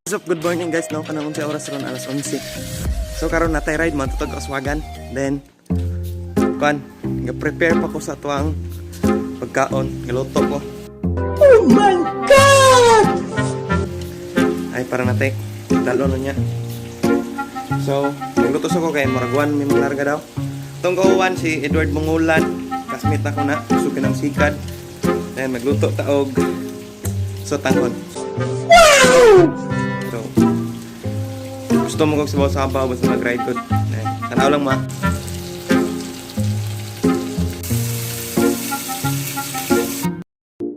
What's up? Good morning, guys, no? Kanang unsay oras ron? Alas 11. So karon natay ride mo tutog Aswagan. Then kuan, ga-prepare pa ko sa tuang pagkaon, giluto ko. Oh my God! Ay, para natay dalo na niya. So, magluto sa ko kay murag 1 may manglarga daw. Tong kauwan si Edward Mongulan, kasmit ako na, gusto ng sikad. Then magluto ta og sotanghon. So, gusto mo kog sabaw-sabaw basta mag-ride ko. Eh, tanaw lang ma.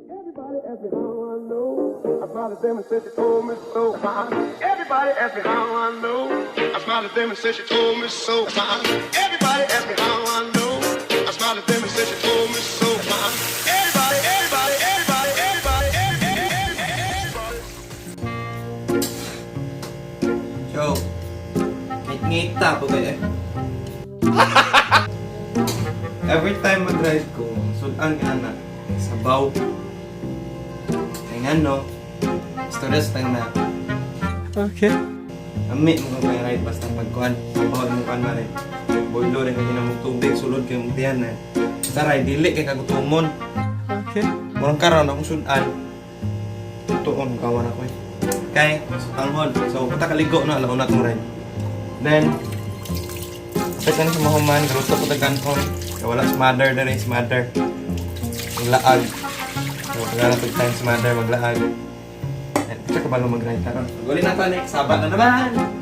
Everybody ask me how I know. I smiled at them and said she told me so. Everybody ask me how I know. I smiled at them and said she told me so. Everybody ask me how I know. I smiled at them and said she told me so. Everybody, everybody, everybody, everybody, everybody, everybody. So, ngit-ngita po kayo eh. Every time mag-ride ko, sudan ka na, sabaw. Kaya nga no, istorya sa tayo na. Okay. Ami mo kang may ride basta pagkuhan. Sabaw mo kuhan man eh. Boilo rin kay mong tubig, sulod kay mong tiyan eh. Sa ride, dili kay kagutomon. Okay. Murang karon akong sudan. Tuon kawan ako eh. Kay, tanghon. So, punta kaligo na, alauna tong ride. Then, kapit na sa mahuman, galuto ko taganhon. Kaya wala si mother dere, si mother. Maglaag. So, wala na pag time si mother, maglaag. And, tsaka ba lang mag-ride karon? Maguli na to, next. Saba na naman!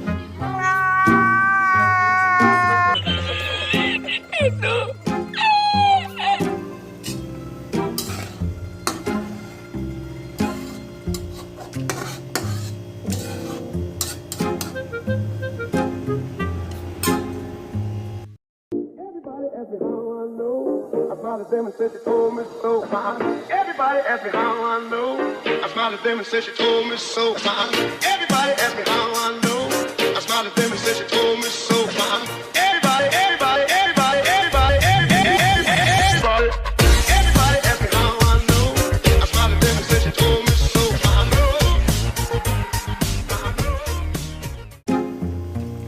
Everybody ask me how I know. I smiled at them and said she told me so. Everybody ask me how I know. I smiled at them and said she told me so. Everybody ask me how I know. I smiled at them and said she told me so. Everybody, everybody, everybody, everybody, everybody, everybody. Everybody ask me how I know. I smiled at them and said she told me so. I know.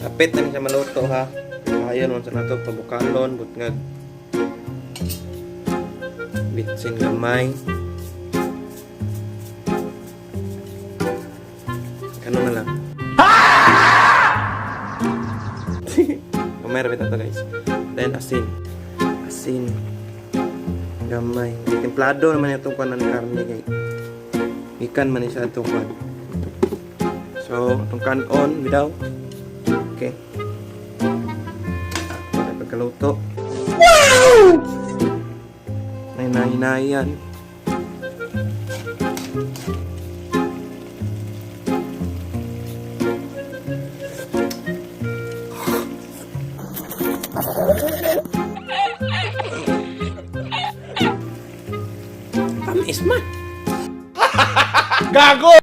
Kapit na siya maluto ha. Ayon man sa nato pabukalon butngag. Bitsin gamay. Kano na lang. Gamay ra bitaw to, guys. Then asin. Asin. Gamay. Templado naman itong kuan ng karne kay. Ikan man siya itong kuan. So, itong kanon bidaw. Okay. Para pagkaluto. Wow! May nahinayan. Tamis man. Gago!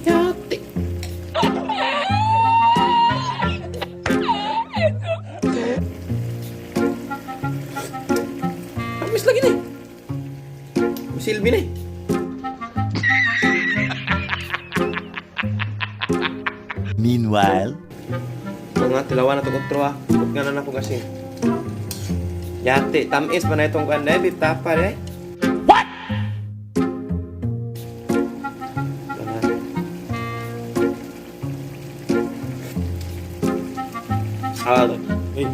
Yati. Tamis lagi ni. Silbi ni. Meanwhile, Ito nga, tilawan na ito otro ah. Huwag nga na ako kasi. Yati, tamis pa na itong kuan eh. Bitapa eh. What? Ah, uy.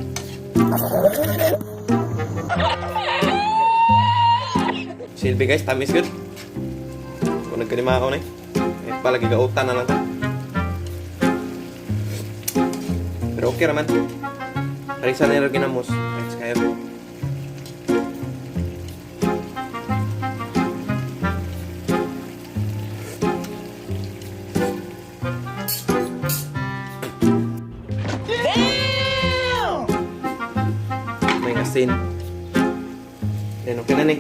Silbi guys, tamis good. Kung nagkalima ako na eh. Eh, palagi gautan na lang ta. Pero okay raman. Arisa na yung ginamos. Thanks kayo. May asin. Then okay na ni.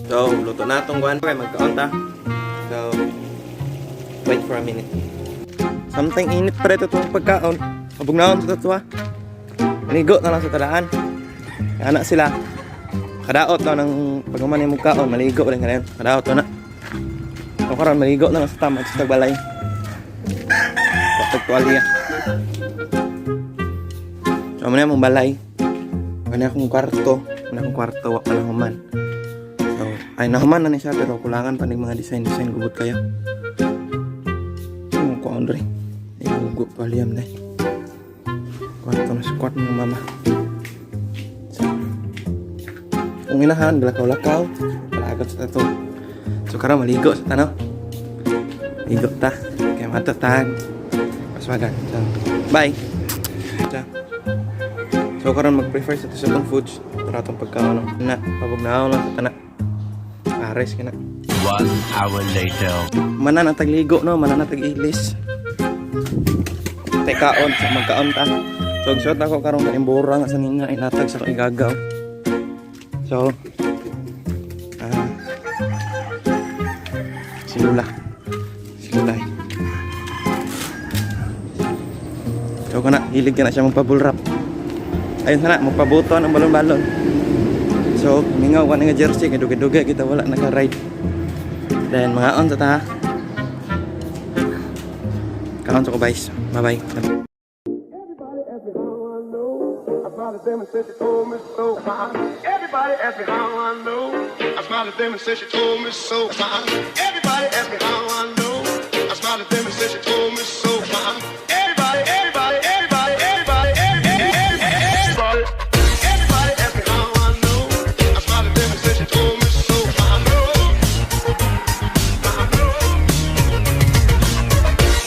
So, luto na itong guwan. Okay, magkaon ta. So, wait for a minute. Something init pa rin itong pagkaon. Abog na sa tatwa. Manigo na lang sa talaan. Anak sila. Kadaot to ng paghuman nimo kaon, maligo rin ka. Kadaot to na. So karon maligo na lang sa tama sa balay. Patag tuwalya. So mao mong balay. Kani akong kwarto, mao akong kwarto, wa pa lang human. So ay, nahuman na ni siya pero kulangan pa ning mga design-design, gubot kayo. Mo ko Andre. Igugo tuwalya man dai. Kwarto na sa kwarto ng mama. So, kung inahan, lakaw-lakaw, palagot sa tato. So karon maligo sa tanaw. Ligo ta. Kaya mato tag. Paswagan. So, bye. So, so karon mag-prefer sa sa atong foods. Tara atong pagkaon. Na, pabugnaw lang sa tana. Ares ka na. One hour later. Mana na tagligo no, mana na tag-ilis. Tekaon, sa magkaon ta. So, gisuot ako karon kaning bura nga sa nina inatag sa igagaw. So, si Lula. Si Lula eh. So, kana, hilig ka na siya magpa-bubble wrap. Ayun sana, magpabuto ng balon-balon. So, mingaw ka nga jersey, kay dugay-dugay kita wala naka-ride. Then, mga on sa ta. Kaon sa ko, guys. Bye-bye. Everybody ask me how I know. I smiled at them and said she told me so. Everybody ask me how I know. I smiled at them and said she told me so. Everybody ask me how I know. I smiled at them and said she told me so. Everybody, everybody, everybody, everybody, everybody, everybody. Everybody ask me how I know. I smiled at them and said she told me so. I know. I know.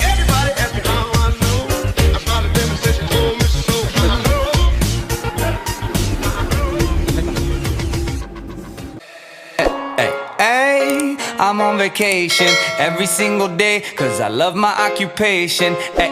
Everybody ask me how I know. I smiled at them and said she told me so. I know. Hey, hey, I'm on vacation every single day 'cause I love my occupation. Hey,